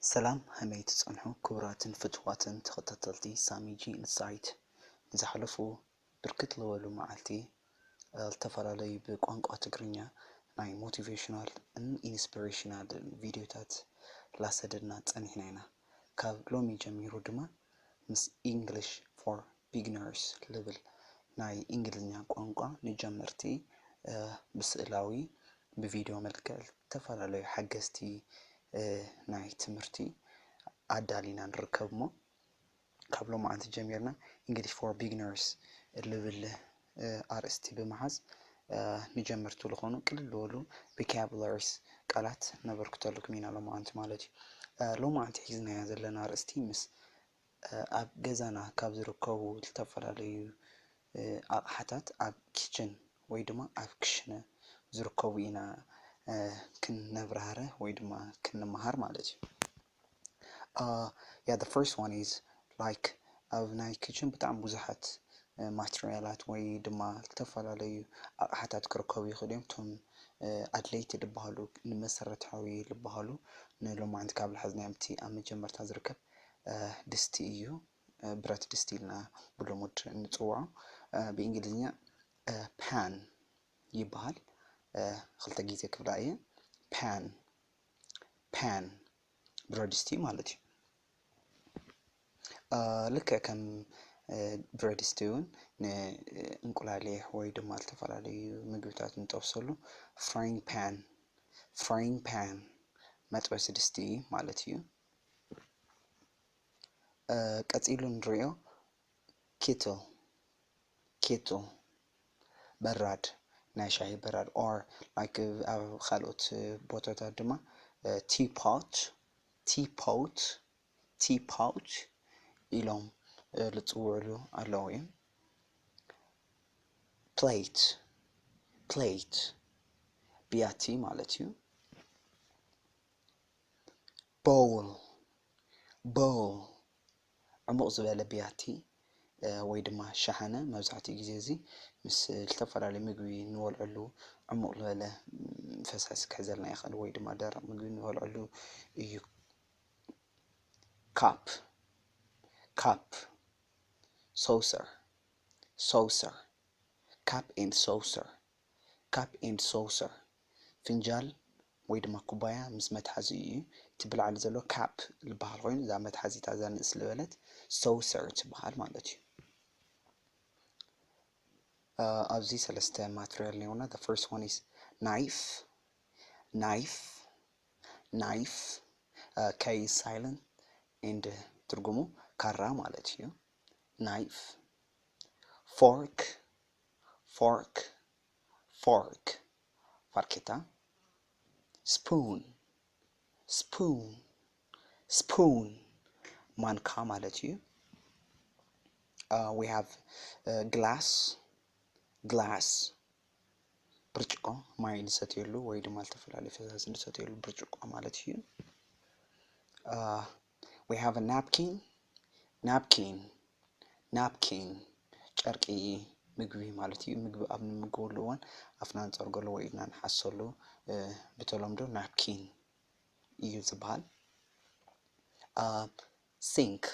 ሰላም፣ ከመይ ትጸንሑ ክቡራትን ፍቱዋትን ተኸታተልቲ ሳሚ ጂ ኢንሳይት? ንዝሓለፉ ብርክት ዝበሉ መዓልቲ፣ እ፣ ዝተፈላለዩ ብቋንቋ ትግርኛ ናይ ሞቲቬሽናል ን ኢንስፒሬሽናል ቪድዮታት ላሰደድና ጸኒሕና ኢና። ካብ ሎሚ ጀሚሩ ድማ ምስ English for Beginners ልብል ናይ እንግሊዝኛ ቋንቋ ንጀመርቲ፣ እ፣ ብስእላዊ፣ ብቪድዮ መልክዕ ዝተፈላለዩ ሓገዝቲ፣ እ፣ ናይ ትምህርቲ ኣዳሊና ንርከብ እሞ፣ ካብ ሎማዓንቲ ጀሚርና English for Beginners ልብል፣ እ፣ ኣርእስቲ ብምሓዝ፣ እ፣ ንጀመርቲ ዝኾኑ ቅልል ዝበሉ ቮካቡላሪስ ቃላት ነበርክተልኩም ኢና ሎማዓንቲ ማለት እዩ። እ፣ ሎማዓንቲ ሒዝናያ ዘለና ኣርእስቲ ምስ፣ እ፣ ኣብ ገዛና ካብ ዝርከቡ ዝተፈላለዩ፣ እ፣ ኣቕሓታት ኣብ ኪችን ወይ ድማ ኣብ ክሽነ ዝርከቡ ኢና፣ እ፣ ክነብራህርህ ወይ ድማ ክንመሃር ማለት እዩ። Uh, yeah, the first one is like ኣብ ናይ ኪችን ብጣዕሚ ብዙሓት፣ እ፣ ማቴሪያላት ወይ ድማ ዝተፈላለዩ ኣቕሓታት ክርከቡ ይኽእሉ እዮም። እቶም፣ እ፣ ኣድለይቲ ዝበሃሉ ንመሰረታዊ ዝበሃሉ ንሎማዓንቲ ካብ ዝሓዝናዮም እቲ ኣብ መጀመርታ ዝርከብ፣ እ፣ ድስቲ እዩ። እ፣ ብረት ድስቲ ኢልና ብልሙድ እንፅውዖ፣ እ፣ ብእንግሊዝኛ፣ እ፣ ፓን ይበሃል። እ፣ ክልተ ግዜ ክብላ እየ። ፓን፣ ፓን፣ ብረድስቲ ማለት እዩ። እ፣ ልክዕ ከም፣ እ፣ ብረድስቲ እውን ንእንቁላሊሕ ወይ ድማ ዝተፈላለዩ ምግብታት እንጠብሰሉ ፍራይንግ ፓን፣ ፍራይንግ ፓን መጥበሲ ድስቲ ማለት እዩ። እ፣ ቀፂሉ ንሪኦ ኪትል፣ ኪትል በራድ፣ ናይ ሻሂ በራድ፣ or like ኣብ ካልኦት ቦታታት ድማ፣ እ፣ ቲፖት፣ ቲፖት፣ ቲፖት ኢሎም፣ እ፣ ዝፅውዕሉ ኣለዉ እዮም። ፕሌት፣ ፕሌት ብያቲ ማለት እዩ። ቦውል፣ ቦውል ዕሙቕ ዝበለ ብያቲ፣ እ፣ ወይ ድማ ሸሓነ። መብዛሕትኡ ግዜ እዚ ምስ ዝተፈላለዩ ምግቢ ንበልዐሉ ዕሙቕ ዝበለ፣ ም፣ ፈሳሲ ክሕዘልና ይኽእል ወይ ድማ ደረቕ ምግቢ ንበልዐሉ እዩ። ካፕ፣ ካፕ፣ ሶውሰር፣ ሶውሰር፣ ካፕ ኤንድ ሶውሰር፣ ካፕ ኤንድ ሶውሰር፣ ፍንጃል ወይ ድማ ኩባያ ምስ መትሓዚ እዩ። እቲ ብላዕሊ ዘሎ ካፕ ዝበሃል ኮይኑ፣ እዛ መትሓዚታ እዛ ንእስ ዝበለት ሶውሰር ትበሃል ማለት እዩ። እ፣ ኣብዚ ሰለስተ ማቴሪያል እኒኦና። The first one is ናይፍ፣ ናይፍ፣ ናይፍ፣ እ፣ K is silent and ትርጉሙ ካራ ማለት እዩ። ናይፍ፣ ፎርክ፣ ፎርክ፣ ፎርክ፣ ፋርኬታ፣ ስፑን፣ ስፑን፣ ስፑን፣ ማንካ ማለት እዩ። እ፣ we have፣ እ፣ ግላስ፣ ግላስ፣ ብርጭቆ፣ ማይ ንሰትየሉ ወይ ድማ ዝተፈላለዩ ፈሳሲ ንሰትየሉ ብርጭቆ ማለት እዩ። እ፣ we have a napkin፣ ናፕኪን፣ ናፕኪን፣ ጨርቂ ምግቢ ማለት እዩ። ምግቢ ኣብ ንምገበሉ እዋን ኣፍና ንፀርገሉ ወይ ኢድና ንሓሰሉ፣ እ፣ ብተለምዶ ናፕኪን እዩ ዝበሃል። እ፣ ሲንክ፣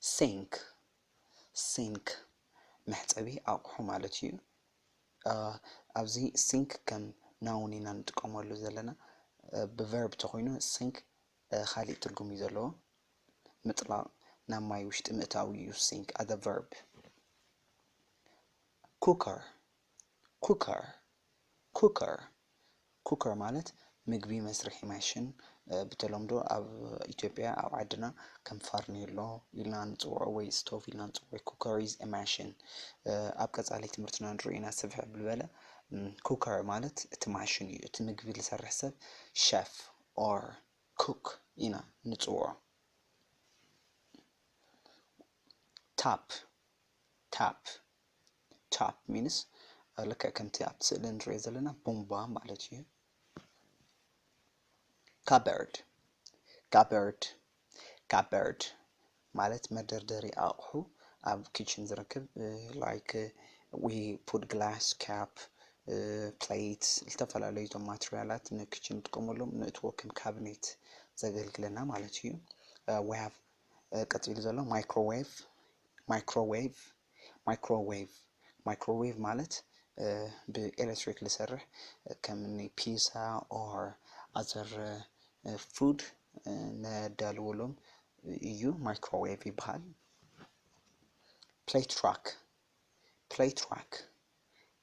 ሲንክ፣ ሲንክ፣ መሕፀቢ ኣቑሑ ማለት እዩ። እ፣ ኣብዚ ሲንክ ከም ናውን ኢና ንጥቀመሉ ዘለና። እ፣ ብቨርብ ተኾይኑ ሲንክ፣ እ፣ ካሊእ ትርጉም እዩ ዘለዎ። ምጥላቕ፣ ናብ ማይ ውሽጢ ምእታው እዩ ሲንክ as a verb። ኩከር፣ ኩከር፣ ኩከር፣ ኩከር ማለት ምግቢ መስርሒ ማሽን፣ እ፣ ብተለምዶ ኣብ ኢትዮጵያ ኣብ ዓድና ከም ፋርኔሎ ኢልና ንፅውዖ ወይ ስቶቭ ኢልና ንፅውዖ። ኩከር is a machine። እ፣ ኣብ ቀፃሊ ትምህርትና ንሪኦ ኢና ስፍሕ ብልበለ። እም፣ ኩከር ማለት እቲ ማሽን እዩ። እቲ ምግቢ ዝሰርሕ ሰብ ሸፍ or ኩክ ኢና ንፅውዖ። ታፕ፣ ታፕ፣ ታፕ ሚንስ፣ እ፣ ልክዕ ከምቲ ኣብቲ ስእሊ ንሪኦ ዘለና ቡምባ ማለት እዩ። ካበርድ፣ ካበርድ፣ ካበርድ ማለት መደርደሪ ኣቑሑ ኣብ ኪችን ዝረክብ፣ እ፣ like፣ እ፣ we put glass፣ ካፕ፣ እ፣ ፕሌት፣ ዝተፈላለዩ እቶም ማቴሪያላት ንኪችን ንጥቀመሎም ንእትዎ ከም ካቢኔት፣ ዘገልግለና ማለት እዩ። We have ቀፂሉ ዘሎ microwave microwave microwave microwave ማለት ብኤሌክትሪክ ዝሰርሕ ከም pizza or other food ነዳልወሎም እዩ፣ microwave ይበሃል። Plate rack plate rack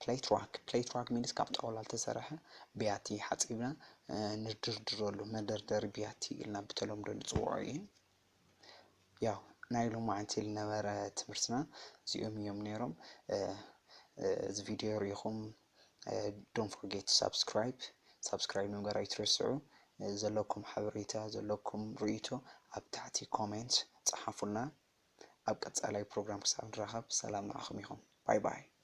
plate rack plate rack means ካብ ጣውላ ዝተሰርሐ ብያቲ ሓፂብና ንድርድረሉ መደርደሪ ብያቲ ኢልና ብተለምዶ ንፅውዖ እዩ። ያው ናይ ሎማዓንቲ ዝነበረ ትምህርትና እዚኦም እዮም ነይሮም። እዚ ቪድዮ ርኢኹም don't forget to subscribe subscribe ምግባር ኣይትረስዑ። ዘለኩም ሓበሬታ ዘለኩም ርእይቶ ኣብ ታሕቲ comment ፀሓፉልና። ኣብ ቀፃላይ ፕሮግራም ክሳብ ንራኸብ ሰላም ንዓኹም ይኹን። Bye bye።